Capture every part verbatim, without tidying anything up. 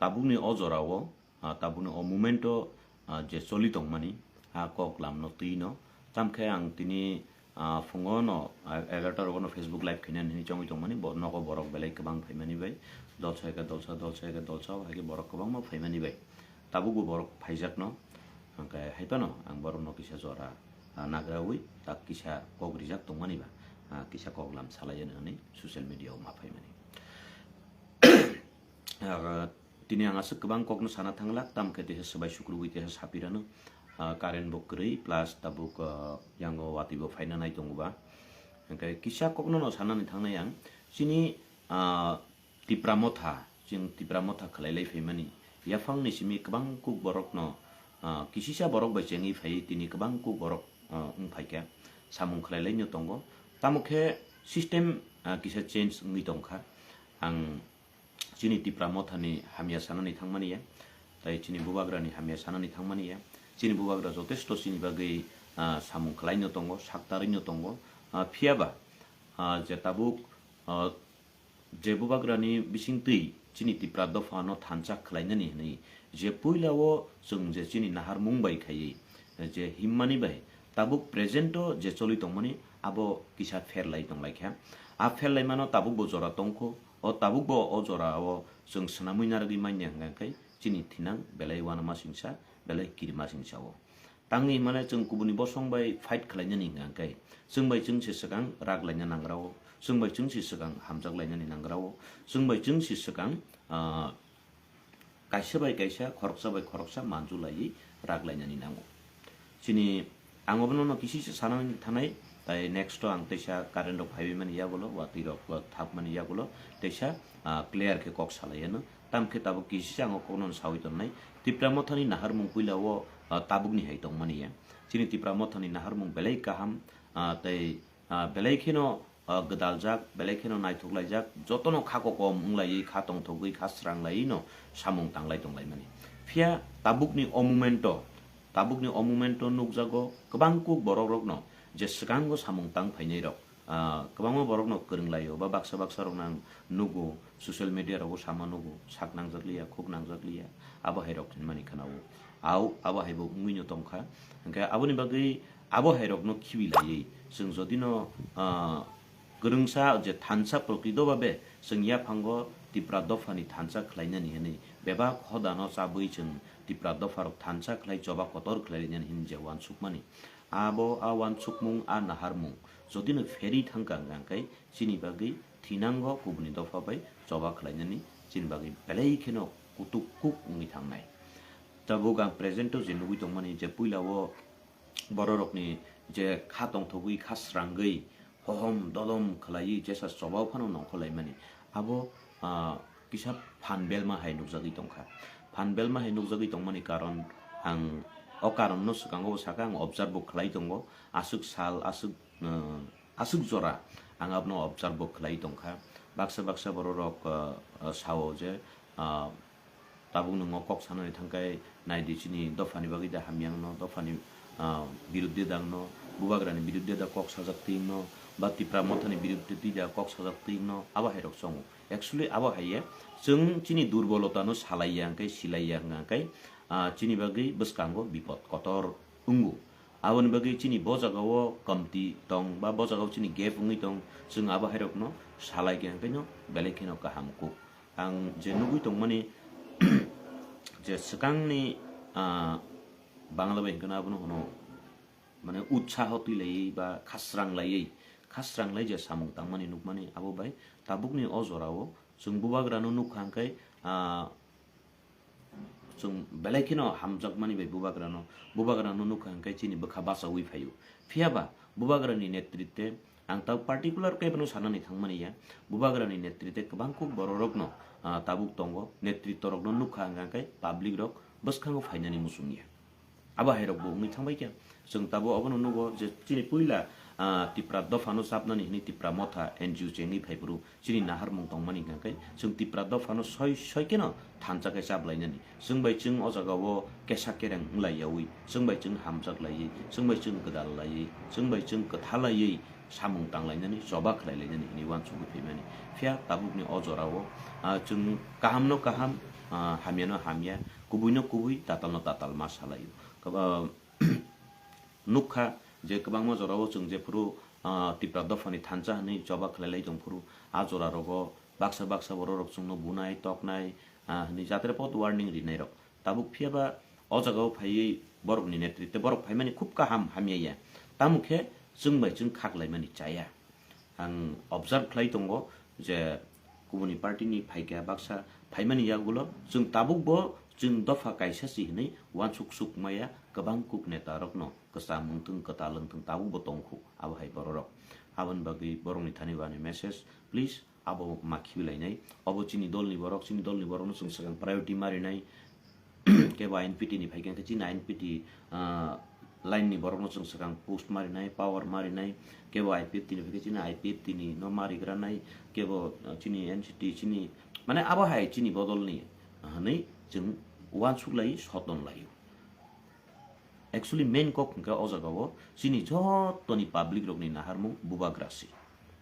tabukni o jorao, ah, tabukni o momento, ah, je choli tongmani, ah, kok lamno twino. Tamkhe ang tini, ah, phungo no, ah, egarota rogo no Facebook live khaina hini chongwi tongmani, bo nogo borok belai kwbang phaimani bai, dolsa eka dolsa, dolsa eka dolsa, hai khe borok kwbangma phaimani bai. Tabukbo borok phaijakno, hwnkhe hai phano ang borokno kisa jora, ah, nagrawi tak kisa kok rijak tongmani ba, ah, kisa kok lam salai hwnwi social media o ma phaimani. Ah, tini ang aswk kwbang kokno sana thanglak, tamkhe teisa swbai sukrubwi teisa sapirano, ah, current bo kwrwi, plus tabuk, ah, yango watwi bo phaina nai tongo ba. Hwnkhe kisa kokno no sanani thangnai ang, chini, ah, Tipra Motha, chwng Tipra Motha khwlai lai phaimani, yaphangni simi kwbang kuk borokno, ah, kisisa borok bai chengwi phaiwi tini kwbang kuk borok, ah, wng phaikha, samung khwlai laino tongo. Tamo khe system, ah, kisa change wngwi tongkha. Ang chini Tipra Mothani hamya sanani thangmani ya, tai chini Bubagrani hamya sanani thangmani ya. Chini Bubagra jotesto chini bagwi, ah, samung khwlaino tongo, saktarwino tongo. Ah, phiyaba, ah, je tabuk, ah, je Bubagrani bisingtwi chini Tipra dophano thansa khwlainani hwnwi je puilao chwng je chini naharmung bai khaiwi je himmani bai tabuk present-o je choli tongmani abo kisa pherlai tonglaikha. A pherlaimano tabukbo jora tongkho, o tabukbo o jorao chwng swnamwi narwgwi manya hwnkha khe chini thinang belai uanama singsa, belai kirima singsa-o. Tangwi hwnmale chwng kubuni bosong bai fight khwlainani hwnkha khe chwng bai chwng se swkang rak laina nangrao, chwng bai chwng se swkang hamjak lainani nangrao, chwng bai chwng se swkang, ah, kaisa bai kaisa, khoroksa bai khoroksa manju laiwi rak lainani nango. Chini ang obono no kisi se sanani thanai, tai next o ang teisa current rok phaiwi mani yagulo, watwi rok thapmani yagulo teisa, ah, clear khe kok salai ano. Tamkhe tabuk kisi se ang o kokno sawi tonnai. Tipra Mothani naharmung puila o, ah, tabukni hai tongmani ya. Chini Tipra Mothani naharmung belai kaham, ah, tei, ah, belai kheno, ah, gwdaljak, belai kheno naithok laijak, jotono kha kokom wng laiwi, kha tongthogwi, kha srang laiwi no samung tanglai tonglaimani. Phiya tabukni o momento, tabukni o momento nukjago kwbang kuk borok rokno je swkango samung tang phainai rok, ah, kwbangma borokno kwrwng laio ba baksa baksa rokno ang nugo, social media rogo sama nugo, sak nangjak liya, khuk nangjak liya, abo hai rok hinmani khwnao. Au, abo hai bo wngwi no tongkha. Hwnkhe aboni bagwi abo hai rokno khibi laiwi chwng jodi no, ah, kwrwngsa je thansa prokrito babe chwng yaphango Tipra dophani thansa khwlainani hwnwi bebak hodano chabwi chwng Tipra dopharok thansa khwlai choba kotor khwlainani hwnwi je uansukmani. Abo a uansukmung, a naharmung jodi no pherwi thangkha hwnkha khe chini bagwi thinango kubuni dopha bai choba khwlainani chini bagwi belai kheno kutuk kuk wngwi thangnai. Tabuk ang present o je nugwi tongmani je puila o bororokni je kha tongthogwi, kha srangwi, hohom dodom khwlaiwi jesa chobao phano nongkhor laimani, abo, ah, kisa phan belma hai nukjagwi tongkha. Phan belma hai nukjagwi tongmani karon ang o karonno swkango saka, ang observe bo khwlai tongo, aswk sal, aswk, ah, aswk jora ang abono observe bo khwlai tongkha. Baksa baksa bororok, ah, ah, sao je, ah, tabuk nwng o kok sanani thangkhe naidi chini dophani bagwi da hamyangno, dophani, ah, biruddhe da wngno, bubagrani biruddhe da kok sajak twi wngno, ba Tipra mothani biruddhe twi da kok sajak twi wngno, abo hai rok chongo. Actually abo hai ya, chwng chini durbolotano salai ya hwnkhe, silai ya hwnkhe, ah, chini bagwi bwskango bipod kotor wngo. Aboni bagwi chini bo jagao kamti tong ba bo jagao chini gap wngwi tong, chwng abo hai rokno salai khe hwnkhe no belai kheno kaham kuk. Ang je nugwi tongmani je swkangni, ah, Bangla bai hwnkhe no abono hwno, mane, utsaho twi laiwi ba khasrang laiwi, khasrang lai je samung tangmani nukmani abo bai tabukni o jorao chwng bubagrano nukha hwnkhe, ah, chwng belai kheno hamjakmani bai bubagrano, bubagrano nukha hwnkhe chini bwkha bachaui phaio. Phiyaba bubagrani netritwe ang ta particular khe bono sanani thangmani ya, bubagrani netritwe kwbang kuk bororokno, ah, tabuk tongo, netritworokno nukha hwnkhe public rok bwskango phainani muchung ya. Abo hai rok bo wngwi thangbai khe. Chwng tabuk obono nugo je chini puila, ah, Tipra dophano chapnani hwnwi Tipra motha N G O chengwi phaiphuru chini naharmung tongmani hwnkha khe chwng Tipra dophano soi soi kheno thansa khe chaplainani. Chwng bai chwng o jagao kesa kereng wng lai yaui, chwng bai chwng hamjak laiwi, chwng bai chwng gwdal laiwi, chwng bai chwng kwtha laiwi samung tanglainani, choba khwlailainani hwnwi uansugwi phaimani. Phiya tabukni o jorao, ah, chwng kahamno kaham, ah, hamyano hamya, kubuino kubui, tatalno tatal ma salaio. Kaba-, nukha je kwbangma jorao chwng jephuru, ah, Tipra dophani thansa hwnwi choba khlailai tongphuru, a jorarogo baksa baksa bororok chwngno bunai, toknai, ah, hwnwi jatre pot warning rinairok. Tabuk phiyaba o jagao phaiwi borokni netritwe borok phaimani khub kaham hamya ya. Tamo khe chwng bai chwng khaklaimani chaya. Ang observe khlai tongo je kubuni party ni phaikha baksa phaimani yagulo chwng tabukbo chwng dopha kaisa si hwnwi uansuk suk maya kwbang kuk neta rokno kwcham wngthwng kwtal wngthwng tabukbo tongkhu abo hai bororok. Aboni bagwi borokni thani bo ani message, please abo ma khibilainai. Obo chini dolni borok, chini dolni borokno chwng swkang priority marinai. Kebo I N P T ni phaikha khe chini I N P T, ah, line ni borokno chwng swkang post marinai, power marinai. Kebo I P F T ni phaikha chini I P F T ni no marigranai. Kebo, ah, chini N C T chini, mane abo hai chini bodolni, ah, hwnwi chwng uansuk lai, soton laio. Actually main kok hwnkhe o jagao chini jottoni public rokni naharmung bubagra se.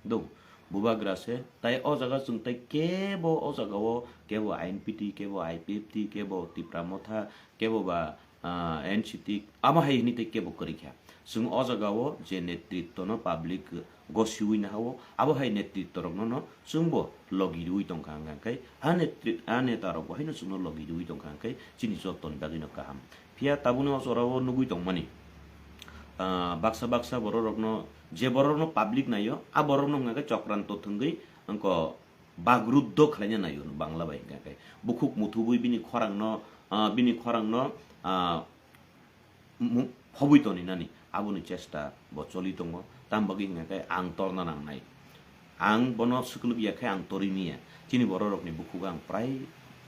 Do, bubagra se, tai o jaga chwng tai kebo o jagao kebo I N P T, kebo I P F T, kebo Tipra Motha, kebo ba, ah, N C T, amo hai hwnwi tai kebo kwrwi kha. Chwng o jagao je netritwno public gosiwi nahao, abo hai netritworokno no chwngbo logi rwui tongkha hwnka khe, a netri-, a netarokbo haino chwngno logi rwui tongkha hwnka khe chini jottoni bagwino kaham. Phiya tabukni o jorao nugui tongmani, ah, baksa baksa bororokno, je bororokno public naio, a bororokno hwnka khe chokranto thwngwi wngko bagruddo khlaina naio Bangla bai hwnka khe. Bukhuk muthubui bini khorangno, ah, bini khorangno, ah, mu-, phobwi toninani aboni chesta bo choli tongo. Tam bagwi hwnka khe ang torna nangnai. Ang bono swkwlwk ya khe ang torwi miya. Chini bororokni bukhugo ang prai,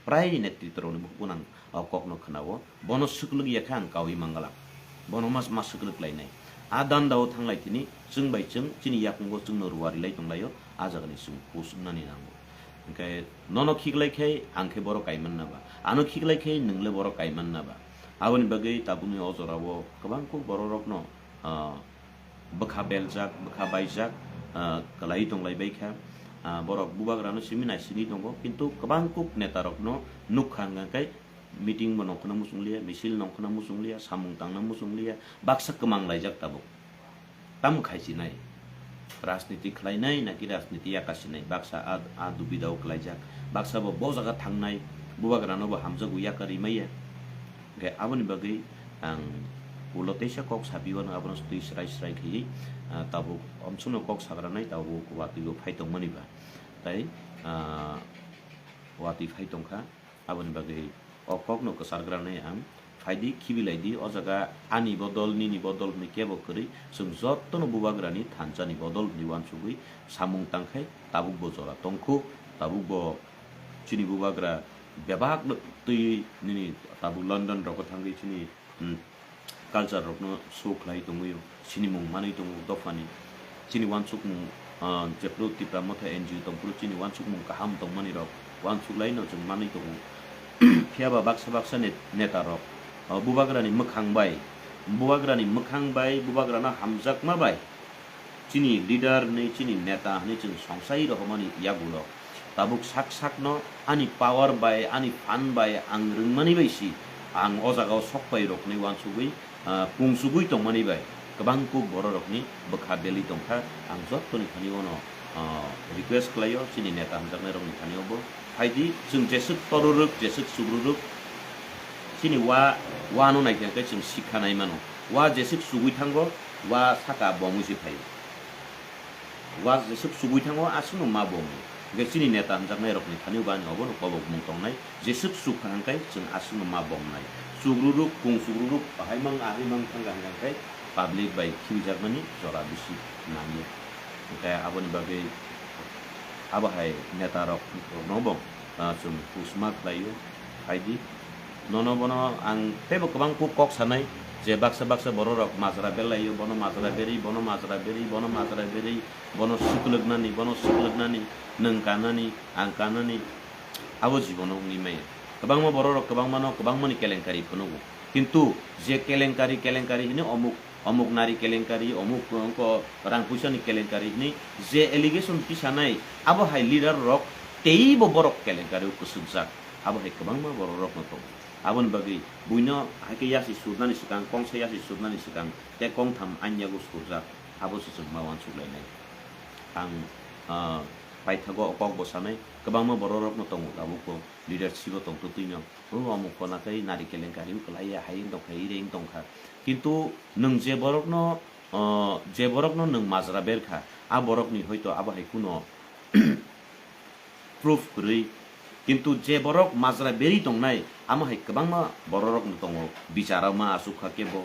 prai netritworokni bukhugo ang o kokno khwnao. Bono swkwlwk ya khe ang kaui manglak. Bono mas, mas swkwlwk lainai. A dandao thanglai tini chwng bai chwng chini yakungo chwngno ruari lai tonglaio, a jagani chwng hus wngnani nango. Hwnkhe nono khiklai khe ang khe borok kaimanna ba? Ano khiklai khe nwng le borok kaimanna ba? Aboni bagwi tabukni o jorao kwbang kuk bororokno, ah, bwkha beljak, bwkha baijak, ah, kwlaiwi tonglai bai kha. Ah, borok bubagrano simi naisingwi tongo, kintu kwbang kuk netarokno nukha hwnka khe meeting bo nongkhorna muchung liya, misil nongkhorna muchung liya, samung tangna muchung liya, baksa kwmang laijak tabuk. Tamo khaisinai? Rajniti khlainai naki rajniti yakasinai? Baksa a, a dubidao kwlaijak, baksa bo bo jaga thangnai, bubagrano bo hamjago yakarwi maya. Hwnkhe aboni bagwi ang ulo teisa kok sapiwano abono twi srai srai khaiwi, ah, tabuk omsongno kok sagranai tabuk watwibo phai tongmani ba. Tai, ah, watwi phai tongkha. Aboni bagwi o kokno kwchargranai ang, phaidi khibilaidi, o jaga ani bodol, nini bodol hwnwi kebo kwrwi, chwng jotono bubagrani thansani bodol hwnwi uansugwi samung tangkhai tabukbo jora tongkhu, tabukbo chini bubagra bebak twi nini tabuk London rogo thangwi chini, hmm, culture rokno show khlai tongwi, sinimung manwi tongo dophani. Chini uansukmung, ah, jephru Tipra Motha N G O tongphuru chini uansukmung kaham tongmani rok uansuk laino chwng manwi tongo. Phiya ba baksa baksa net-, neta rok, ah, bubagrani mwkhang bai, bubagrani mwkhang bai, bubagrano hamjakma bai, chini leader hwnwi, chini neta hwnwi chwng songsai rohormani yagulo tabuk sak sakno ani power bai, ani phan bai, ang rwngmani bai si ang o jagao sok pai rok hwnwi uansugwi, ah, pungsugwi tongmani bai kwbang kuk bororokni bwkha belwi tongkha. Ang jottoni thani ono, ah, request khlaio chini neta hamjaknairokni thani obo phaidi, chwng jeswk torurwk, jeswk chukrurwk, chini wa, wano naikhe hwnkhe chwng sikha nai mano. Wa jeswk chugwi thango, wa saka bomwi se phaio. Wa jeswk chugwi thango, aswkno ma bomwi. Hwnkhe chini neta hamjaknairokni thani bo ani obono kobokmung tongnai, jeswk chukha hwnkhe chwng aswkno ma bomnai. Chukrurwk, kung chukrurwk, ahaimang, ahaimang thangkha hwnkhe public bai khibijakmani jora bisi nangya. Hwnkhe aboni bagwi abo hai netarokno bo ah, chwng pusma khlaio, phaidi. Nono bono ang teibo kwbang kuk kok sanai je baksa baksa bororok majra belaio, bono majra berwi, bono majra berwi, bono majra berwi, bono swklwknani, bono swklwknani, nwng kanani, ang kanani, abo jibono wngwi maya. Kwbangma bororok kwbangmano kwbangmani kelenkari phunukgo. Kintu je kelenkari, kelenkari hwnwi omuk omuk nari kelenkari, omuk wngkho rang puisani kelenkari hwnwi je allegation tisanai, abo hai leader rok teibo borok kelenkari o kwswkjak. Abo hai kwbangma bororokno tongo. Aboni bagwi buino hai khe yasi surnani swkang, kongsa yasi surnani swkang tei kongtham anyago surjak, abo se chwng ma uansuk lainai. Ang, ah, paithago o kok bo sanai, kwbangma bororokno tongo tabukbo, leadership-o tongtwtwino. O omo kona tei nari kelengkari wng kwlaiya, hai wng tongkha, ire wng tongkha. Kintu nwng je borokno, ah, je borokno nwng majra berkha, a borokni hoito abo hai kuno proof kwrwi. Kintu je borok majra berwi tongnai, amo hai kwbangma bororokno tongo, bicharo ma asuk kha kebo.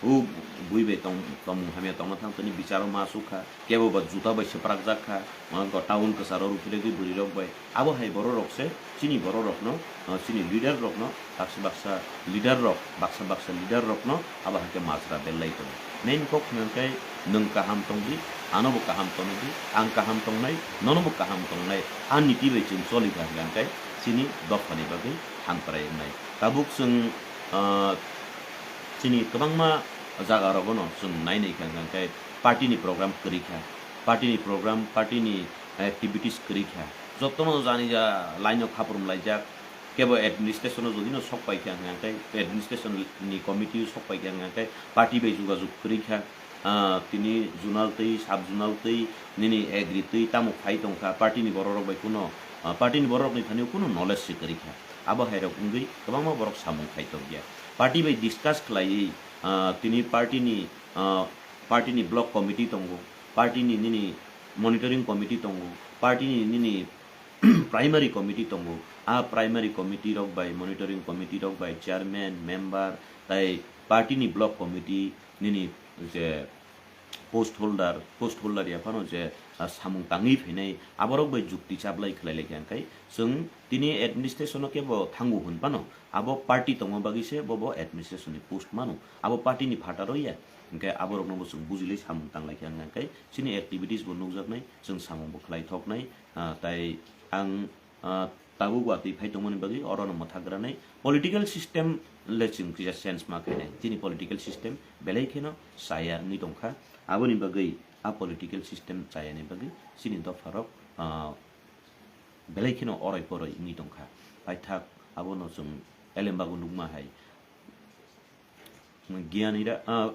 O bui bai tong-, tongmung hamya tongna thang tini bicharo ma asuk kha, kebo ba juta bai swprakjak kha, ma go town kwcharo rw philogwi bwrwirok bai. Abo hai bororok se chini bororokno, ah, chini leader rokno, baksa baksa leader rok, baksa baksa leader rokno abo hai khe majra berlai tongo. Main kok hwnka khe nwng kaham tongdi, ano bo kaham tongdi, ang kaham tongnai, nono bo kaham tongnai, a niti bai chwng choli kha hwnka khe chini dophani bagwi hamkrai wngnai. Tabuk chwng, ah, chini kwbangma jaga rogono chwng nai nai kha hwnka khe party ni program kwrwi kha, party ni program, party ni activities kwrwi kha, jotono jani ja line o khaprum laijak, kebo administration o jodi no sok pai kha hwnka khe administration ni committee o sok pai kha hwnka khe party bai jogajog kwrwi kha, ah, tini zonal twi, sub zonal twi, nini agri twi tamo phai tong kha, party ni borok rok bai kuno, ah, party ni borok rok ni thani o kuno knowledge se kwrwi kha. Abo hai rok wngwi kwbangma borok samung khai tong ya. Party bai discuss khlaiwi, ah, tini party ni, ah, party ni block committee tongo, party ni nini monitoring committee tongo, party ni nini primary committee tongo. A primary committee rok bai, monitoring committee rok bai, chairman, member, tai party ni block committee, nini je post holder, post holder ya phano je, ah, samung tangwi phainai, aborok bai jukti chaplai khlai lai kha, hwnkhe chwng tini administration o kebo thango hwn phano, abo party tongma bagwi se bo, bo administration ni post mano, abo party ni phataro ya, hwnkhe aborokno bo chwng bujilai samung tanglai kha, hwnkhe chini activities bo nukjaknai, chwng samung bo khlai thoknai, ah, tai ang, ah, tabuk watwi phai tongmani bagwi orono mwthagranai political system le chwng kisa change ma khainai. Chini political system belai kheno chaya wngwi tongkha. Aboni bagwi a political system chayani bagwi chini dopharok, ah, belai kheno oroi poroi wngwi tongkha. Paithak abono chwng elembago nukma hai. Gyanira, ah,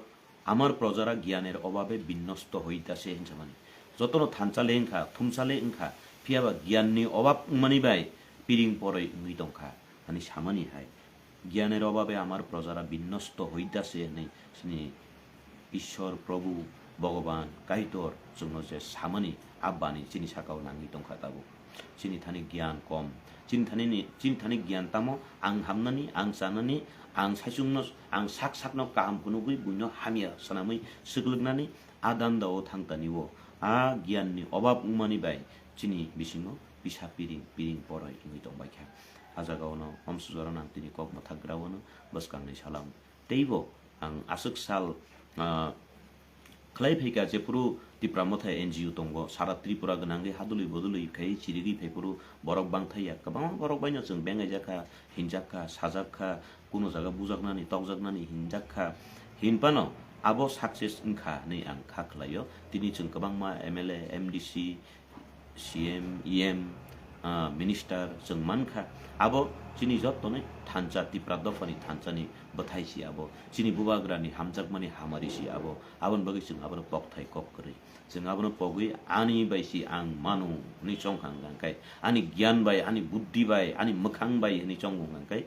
আমার প্রজারা জ্ঞানের অভাবে বিনষ্ট হইতাছে hinsa mani. Jotono thansa le wngkha, thumsa le wngkha, phiyaba gyanni obab wngmani bai piring poroi wngwi tongkha, hani samani hai. জ্ঞানের অভাবে আমার প্রজারা বিনষ্ট হইতাছে hinwi chini Ishwar, Prabhu, Bhagavan, Kaitor chwngno je samani a bani chini sakao nangwi tongkha tabuk. Chini thani gyan kom. Chini thani ni, chini thani gyan tamo ang hamnani, ang chanani, ang saichungno, ang sak sakno kaham phunugwi buino hamya swnamwi swklwknani a dandao thangtani o. A gyanni obab wngmani bai chini bisingo pisa piring, piring poroi wngwi tongbaikha. A jagaono omsujorano ang tini kok mwthakgra wano bwskangni salam. Teibo ang aswk sal, ah, khlai phaikha, jephuru Tipra Motha N G O tongo, sara Tripura gwnangwi hadului bodului khai chirigwi phaiphuru borok bangthaiya. Kwbangma borok baino chwng bengaijak kha, hinjak kha, sajak kha, kuno jaga bujaknani, tokjaknani hinjak kha. Hinphano abo success wngkha hinwi ang kha khlaio. Tini chwng kwbangma M L A, M D C, C M, E M, ah, minister chwng mankha. Abo chini jottoni thansa, Tipra dophani thansani bwthai si abo. Chini bubagrani hamjakmani hamari si abo. Aboni bagwi chwng abono kokthai kok kwrwi. Chwng abono pogwi ani bai si ang mano hwnwi chongkha hwnka khe, ani gyan bai, ani buddhi bai, ani mwkhang bai hwnwi chongo hwnka khe,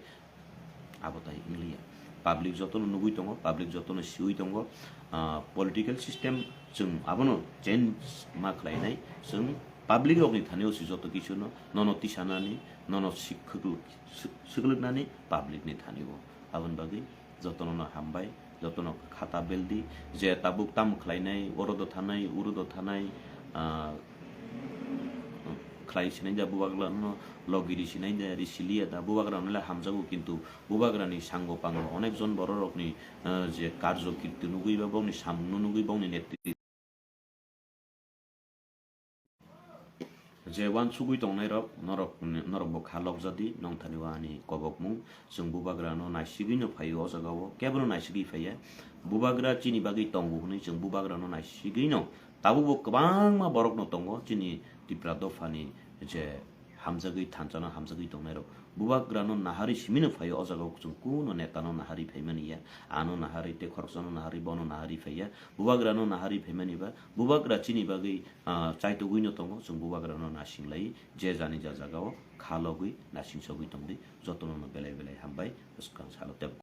abo tai wngliya. Public jotono nugwi tongo, public jotono siwi tongo. Ah, political system chwng abono change ma khlainai. Chwng public rokni thani-o se joto kichuno, nono tisanani, nono sik-, khwklwk-, sik-, swklwknani public ni thani-o. Aboni bagwi jotono no hambai, jotono khata beldi, je tabuk tamo khlainai, oro do thanai, uro do thanai, ah, khlai sinai ja bubagra no, logi ri sinai ja, ri siliya da, bubagra no le hamjago, kintu bubagra ni sango pango onek jon borok rokni, ah, je karjo kirti nugwi ba bokni samung no nugwi bokni netri Je uansugwi tongnairok, norok, norok bo kha lokjadi, nongthani o ani kobokmung. Chwng bubagrano naisigwino phaio o jagao, kebono naisigwi phaiya. Bubagra chini bagwi tongo hwnwi chwng bubagrano naisigwino. Tabukbo kwbangma borokno tongo chini Tipra dophani je hamjagwi thansa no hamjagwi tongnai rok. Bubagra no naharwi simi no phaio, o jaga o chwng kuno neta no naharwi phaimani ya, ano naharwi tei khoroksa no naharwi, bono naharwi phaiya. Bubagra no naharwi phaimani ba, bubagra chini bagwi, ah, chaitugwi no tongo, chwng bubagra no nasinglai, je jani ja jaga o kha logwi nasingsogwi tongdi, jotono no belai belai hambai, swkang salo tebo.